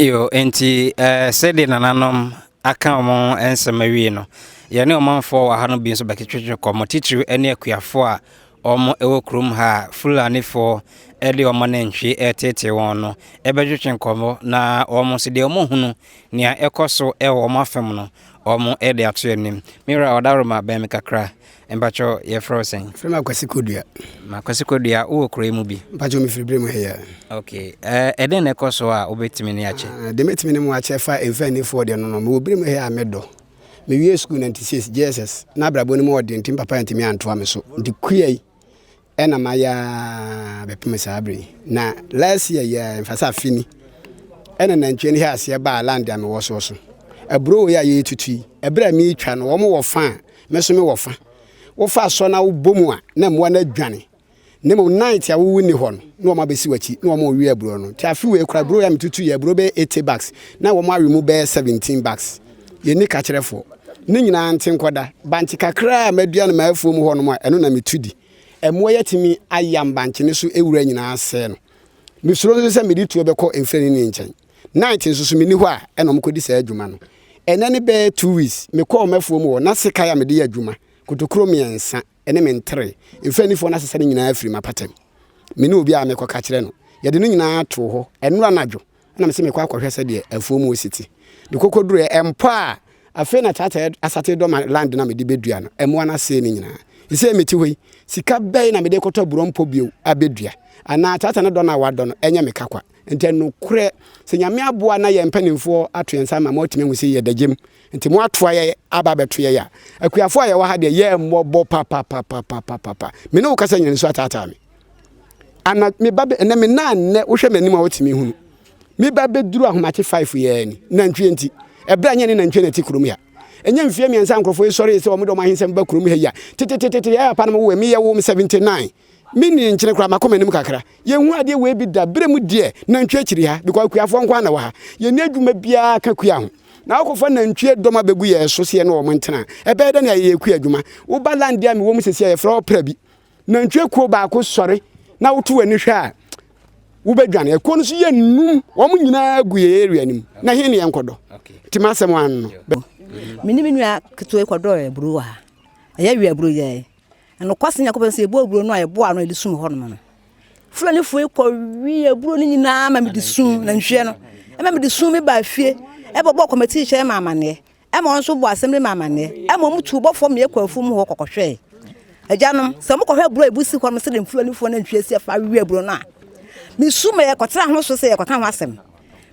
Yo, enti eh, sɛdeɛ nananom aka wɔn nsɛm awie no, yɛne ɔmanfoɔ wɔ ha no bi nso bɛtwetwe nkɔmmɔ, titiriw ne akuafoɔ a wɔwɔ kurom ha a Fulanifoɔ de wɔn anantwie reteetee wɔn no bɛtwetwe nkɔmmɔ na wɔn nso deɛ wɔhunu nea ɛkɔ so wɔ wɔn afam no, wɔde ato anim. Me wura Ɔdaworoma bɛn me kakra. Mpakyɛw yɛfrɛ wo sɛn? Frɛ me Akwasi Kodua. Akwasi Kodua, wowɔ kuro yi mu bi? Mpakyɛw mefiri Birem ha yi a. Ok, ɛdɛn na ɛkɔ so a wobɛtumi ne akyɛ? Ah, deɛ mɛtumi ne mo akyɛ fa mfɛnnifoɔ deɛ no no, mewɔ Birem ha yi a medɔ. Mewie sukuu 96 JSS, na abrabɔ no mu ɔden nti me papa antumi antoa me so. Nti kua yi ɛna mayɛ ara bɛpem saa berɛ yi. Na last year yi ara, mfa sɛ afe ni, ɛna nantwie no hɛ aseɛ baa land a mewɔ soɔ so. Aburo wei a yɛretutu yi, ɛberɛ a meretwa no, wɔn wɔ fa a, me nso mewɔ fa. Wofa asɔ na wobɔ mu a, na mmoa no adwane. Na mmom night a wowu nni hɔ no, na wɔn abɛsi w'akyi na wɔn rewe aburo no. Nti afe wei koraa, aburo yi a metutu yi, aburo bɛyɛ 80 bags, na wɔn awe mu bɛyɛ 17 bags. Yɛnni kakyerɛfoɔ. Ne nyinaa nte nkɔda. Bankye kakra a madua no m'afuo mu hɔnom a, ɛno na metu di. Mmoa yi atumi ayam bankye no so wura nyinaa asɛe no. Mesuro nso sɛ mede tuo bɛkɔ mfrɛnini nkyɛn. Night nso so menni hɔ a, ɛna wɔkɔdi saa adwuma no. Ɛnnɛ ne bɛyɛ 2 weeks, mekɔɔ m'afuo mu hɔ, na sekan a mede yɛ adwuma, kotokuro mmiɛnsa ne me ntere, mfrɛnifoɔ no asesa ne nyinaa afiri m'apatam. Me ne obi a mekɔka kyerɛ no. Yɛde ne nyinaa too hɔ. Ɛnnora anadwo, ɛna mese mekɔ akɔhwɛ sɛdeɛ afuo mu si te. Mekɔkɔduruiɛ, ɛmpɔ a, afei na tractor asate dɔ ma land no a mede bɛdua no, mmoa no asɛe ne nyinaa. Seesei mete hɔ yi, sika bɛn na mede rekɔtɔ aburɔ mpɔ bio abɛdua? Anaa tractor no dɔ no a wadɔ no, ɛnyɛ me ka kwa. Nti ɛnokorɛ, sɛ Nyame aboa na yɛn mpanimfoɔ ato yɛn nsa ama moatumi ahu sɛ yɛda gyam, nti moatoa yɛn aba abɛto yɛn a, akuafoɔ a yɛwɔ ha deɛ yɛ mmɔbɔ papapapapapa. Me ne wo kasa nyina nsuo ataataa me. Ana me ba bɛ, ɛnɛ me nan nnɛ wohwɛ m'anim a wotumi hunu. Me ba bɛduru ahomakye 5 yɛɛ ni, nantwie nti. Ɛberɛ a nyɛ ne nantwie na ɛte kurom ha. Ɛnyɛ mfeɛ mmiɛnsa nkurɔfoɔ yi sɔree sɛ wɔn de wɔn ahensɛm ba kurom ha yi a, tetetetete yɛ papa no mo wɔ meyɛ wo 79. Me ni nkyene koraa makɔ m'anim kakra. Yɛnhu adeɛ wei bi da berɛ mu deɛ nantwie akyiri ha because akuafoɔ nko ara na wɔ ha. Yɛnni adwuma biara ka kua ho. Na wokɔfa nantwie dɔm abɛgu yɛn so sɛ yɛne wɔn ntena a, ɛbɛyɛ dɛ na yɛyɛ kua adwuma. Woba land a mewɔ mu sɛsi a yɛfrɛ hɔ pra bi. Nantwie kuo baako sɔre na woto w'ani hwɛ a wobɛdwane. Akuo no so yɛ nnum, wɔn nyinaa gu yɛn area no mu. Na he ne yɛnkɔdɔ? Nti m'asɛm ano no. Me ne me nua ketewa yi kɔdɔɔ aburo wɔ ha. Ɛyɛ awia aburo yɛe. Nokwasɛm Nyankopɔn sɛ yɛbɔɔ aburo no a yɛboa ano a yɛde sum hɔnom no. Fulanifoɔ yi kɔwee aburo no nyinaa ma mede sum nantwie no. Ɛma mede sum me baa fie. Ɛbɛbɔɔ kɔmɛtii kyerɛ ma amanneɛ. Ɛma wɔn nso bɔɔ asɛm bi ma amanneɛ. Ɛma wɔn tuu bɔfoɔ ma yɛkɔɔ afuom hɔ kɔkɔhwɛe. Agyanom, sɛ mokɔhwɛ aburo a ebu si hɔ no sɛdeɛ Fulanifoɔ nantwie si afa awe aburo no a, mesu ma yɛkɔtena ho so sɛ yɛkɔka ho asɛm.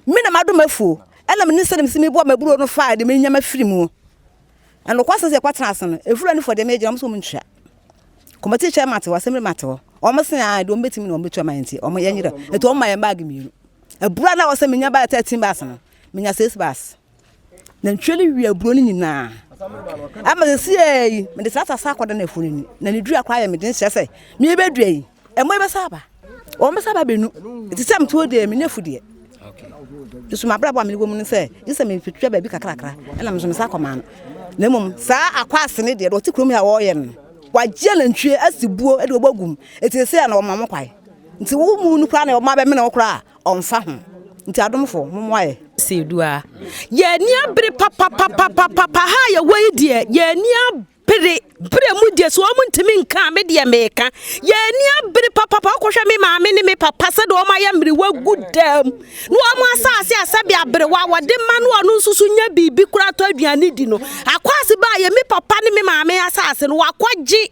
Me na madom afuo, ɛna menim sɛdeɛ mesi meboa m'aburo no faa deɛ menya mafiri mu. Nokwasɛm sɛ yɛkɔtena ase no, Fulanifoɔ deɛ megyina wɔn sɛ wɔn ntua. Kɔmɛti kyɛ mate hɔ, asɛm mate hɔ. Wɔn se a deɛ wɔn bɛtumi na wɔn bɛtua ma yɛn nti, wɔn yɛn nyerɛ. Nti wɔn ma yɛn baage mmienu. Aburo a na wɔsɛ menya baage 13 bags no, menya 6 bags. Nantwie no wie aburo no nyinaa. Ama sɛ sie yi, mede saa asase akɔda no afuo no ani. Na ne dua koraa yɛ me den kyerɛ sɛ merebɛdua yi, ɛmɔ yi bɛsa aba. Wɔn bɛsa aba bɛnu. Nti sɛ metuo deɛ, menyɛ fu deɛ. Nso m'abrabɔ a mede wɔ mu no sɛ, gye sɛ metwitwa baabi kakrakra, ɛna me nso mesa akɔma no. Na mmom saa akɔ ase ne deɛ, deɛ ɔte kurom yi a wɔreyɛ no, wagye anantwie asi buo de wɔbɔ gum. Nti sɛ na wɔma mo kwae. Nti wo mu no koraa na wɔma bɛmene wo koraa a, ɔmfa ho. Nti adomfo, mommoa yɛ. Sɛdua. Yɛn ani abere papapapapapa ha a yɛwɔ yi deɛ, yɛn ani abere. Berɛ mu deɛ sɛ wɔn ntumi nka a, me deɛ meka. Yɛn ani abere papapa. Wokɔhwɛ me maame ne me papa sɛdeɛ wɔn ayɛ mmerewa gu dam. Na wɔn asase a sɛbe aberewa wɔde ma no ɔno nso so nya biribi koraa tɔ aduane di no. Akwaase baa yɛ me papa ne me maame asase no wakɔgye.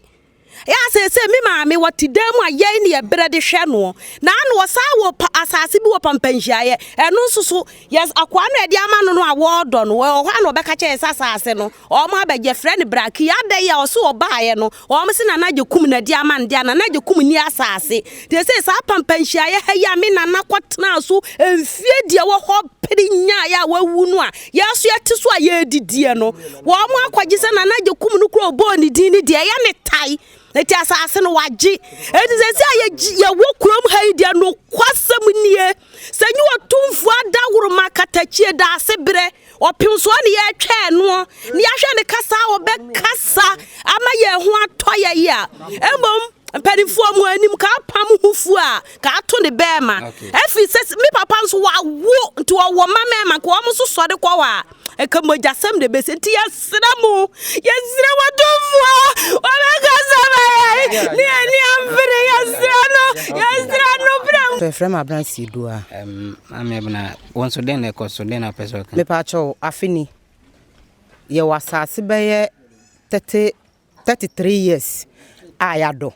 Ɛyɛ a seesei me maame, ɔte dan mu a yɛn ne yɛbrɛ de hwɛ noɔ. Na ano ɔsan wɔ pa asase bi wɔ Pampanhyiaeɛ. Ɛno nso so, yɛ akoa no a yɛde ama no no a wɔredɔ no, ɛwɔ hɔ a na ɔbɛka kyerɛ yɛn sɛ asase no, wɔn abɛgye, yɛfrɛ no Braki. Adɛn a ɔse ɔbaeɛ no, wɔn se Nana Agyekum na ɛde ama no deɛ a, Nana Agyekum nni asase. Seesei saa Pampanhyiaeɛ ha yi a me nana kɔtenaa so mfeɛ deɛ wɔ hɔ pere nyaeɛ a wawu no a, Yɛn nso yɛte so a yɛredidiɛ no, wɔn akɔgye sɛ Nana Agyekum no kura ɔbɔɔ ne din no deɛ ɛyɛ ne tae. Eti asase no wagye. Eti sɛsi a yɛwɔ kurom ha yi deɛ nokwasɛm nie. Sɛ nye Otumfoɔ adaworoma katakyie daase berɛ ɔpemsoɔ ne yɛretwɛn noɔ ne yɛahwɛ ne kasa a ɔbɛkasa ama yɛn ho atɔ yɛn a, mmom. Mpanimfoɔ mo anim ka apam ho fu a ka ato ne bɛɛma. Ɛfiri sɛ me papa nso wawo nti ɔwɔ mma mɛɛma nka wɔn nso sɔre kɔ hɔ a nka mogyasɛm na ɛbɛsi nti yɛsrɛ mo yɛsrɛ wɔtomfoɔ wɔbɛkasa ma yɛn ne ani ambere yɛsrɛ no yɛsrɛ no berɛ mu. Yɛfrɛ me Abena Siedua. Maame Abena, wo nso dɛn na ɛkɔ so? Dɛn na wopɛ sɛ woka? Mepaakyɛw, afe ni, yɛwɔ asase bɛyɛ 30 33 years a yɛadɔ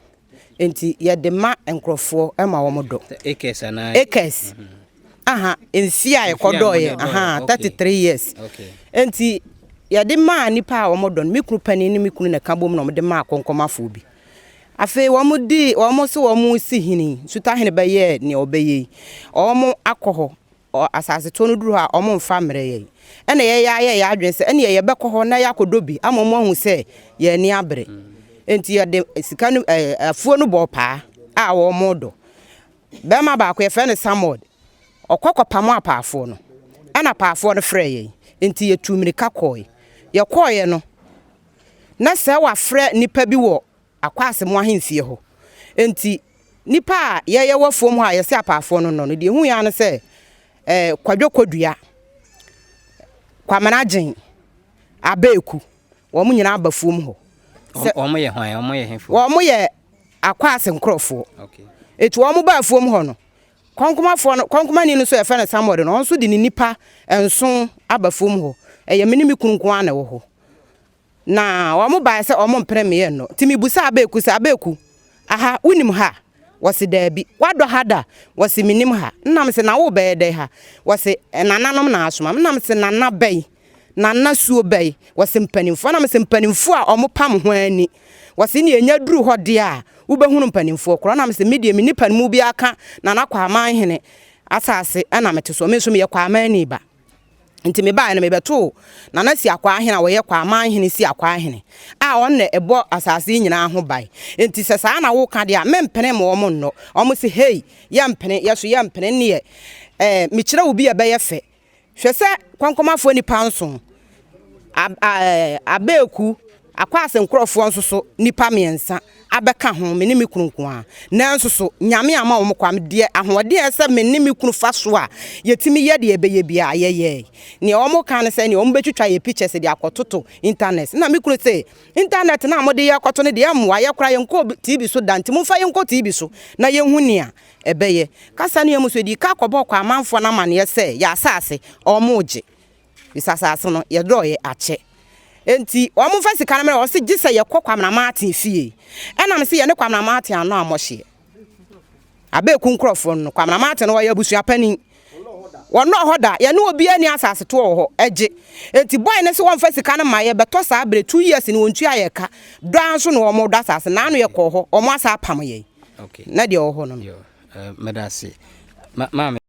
nti yɛde ma nkurɔfoɔ ma wɔn dɔ. Acres anaa? Acres. Aha, mfie a yɛkɔdɔɔyɛ, aha, 33 years. Nti yɛde maa nnipa a wɔn dɔ no, me kunu panin ne me kunu na ɛka bom na wɔde maa akɔnkɔmafoɔ bi. Afei wɔn di, wɔn se wɔn si hene, Sutahene bɛyɛɛ nea ɔbɛyɛ yi, wɔn akɔ hɔ Ɔ, asasetoɔ no duru hɔ a, wɔmfa mmrɛ yɛn. Ɛnna yɛn ara yɛɛ yɛn adwene sɛ, ɛnneɛ yɛbɛkɔ hɔ na yɛakɔdɔ bi ama wɔahu sɛ yɛn ani abere. Enti yɛde sika no, ɛɛ, afuo no bɔɔ paa a wɔredɔ. Barima baako, yɛfrɛ no Samuel, ɔkɔ kɔpamoo apaafoɔ no. Ɛnna apaafoɔ no frɛɛ yɛn. Enti yɛtuu mmirika kɔeɛ. Yɛkɔeɛ no, na sɛ wɔafrɛ nnipa bi wɔ Akwaase mo ahemfie hɔ. Enti nnipa a yɛyɛ wɔ afuom hɔ a yɛse apaafoɔ no nnɔ no, deɛ ɛhu ara ne sɛ eh, Kwadwo Kodua, Kwamena Agyen, Abeeku, wɔn nyinaa aba afuom hɔ. Sɛ, wɔn yɛ hwan? Wɔn yɛ hefoɔ? Wɔn yɛ Akwaase nkorɔfoɔ. Okay. Enti wɔn ba afuom hɔ no, kɔnkomafoɔ no, kɔnkomani no nso yɛfrɛ no Samuel no, ɔno nso de ne nnipa nson aba afuom hɔ. Ɛyɛ me ne me kunu nko ara na ɛwɔ hɔ. Na wɔbaeɛ sɛ wɔmpene me yɛ nnɔ. Nti mebusaa Abeku sɛ, Abeku, aha, wonim ha? Wɔse, Daabi. Woadɔ ha da? Wɔse, Mennim ha. Nna mese, Na worebɛyɛ dɛn ha? Wɔse, Nananom na asoma me. Nna mese, Nana bɛn? Nana suo bɛn? Wɔse, Mpanimfoɔ. Nna mese, Mpanimfoɔ a wɔpam ho ara ni. Wɔse, Nea ɛnya duru hɔ deɛ a, wobɛhunu mpanimfoɔ korɔ. Nna mese, Me deɛ, menni panimu biara ka Nana Kwaamanhene asase na mete soɔ. Me nso meyɛ Kwaamanni ba. Nti mebaeɛ no, mebɛtoo Nana Siakwaa hene a ɔyɛ Kwaaman hene Siakwaa hene a ɔno na ɛbɔ asase yi nyinaa ho ban. Nti sɛ saa na woka deɛ a, mempene ma wɔn nnɔ. Wɔn se, Hei, yɛmpene, yɛ so yɛmpene, nneɛ eh, mekyerɛ wo bi a ɛbɛyɛ fɛ. Hwɛ sɛ kɔnkɔmafoɔ nnipa nson, ab, eh, Abeeku, Akwaase nkorɔfoɔ nso so nnipa mmiɛnsa abɛka ho, me ne me kunu nko ara. Nanso so Nyame amma wɔn kwan? Deɛ ahoɔden a ɛsɛ sɛ me ne me kunu fa so a yɛtumi yɛ deɛ yɛbɛyɛ biara, yɛyɛɛe. Nea wɔka ne sɛ nea wɔbɛtwitwa yɛn pictures de akɔtoto internet. Ɛna me kunu se, Internet no a mode yɛ rekɔto no deɛ ɛmmoa, yɛ koraa yɛnkɔɔ TV so da, nti momfa yɛnkɔ TV so na yɛnhu nea ɛbɛyɛ. Kasa no yɛ mu nso, yɛdii ka kɔbɔɔ Kwamanfoɔ no amaneɛ sɛ yɛn asase, wɔregye. Bisa asase no, yɛdɔɔeɛ akyɛ. Enti wɔmfa sika no mmrɛ wɔn. Ɔse gye sɛ yɛkɔ Kwamena Martin fie. Ɛna mese yɛne Kwamena Martin ano ammɔ hyeɛ. Abeeku nkorɔfoɔ no, Kwamena Martin no ɔyɛ abusua panin. Wɔnnɔɔ hɔ da. Yɛne obiara nni asase toɔ wɔ hɔ. Ɛgye. Enti boy no se wɔmfa sika no mma yɛbɛtɔ saa berɛ two years ni wɔntua yɛn ka. Dɔ ara nso na wɔdɔ asase. Naano yɛkɔɔ hɔ, wɔn asa apam yɛn. Okay. Na deɛ ɛwɔ hɔ no no. Yo, eh, meda ase. Ma, maame.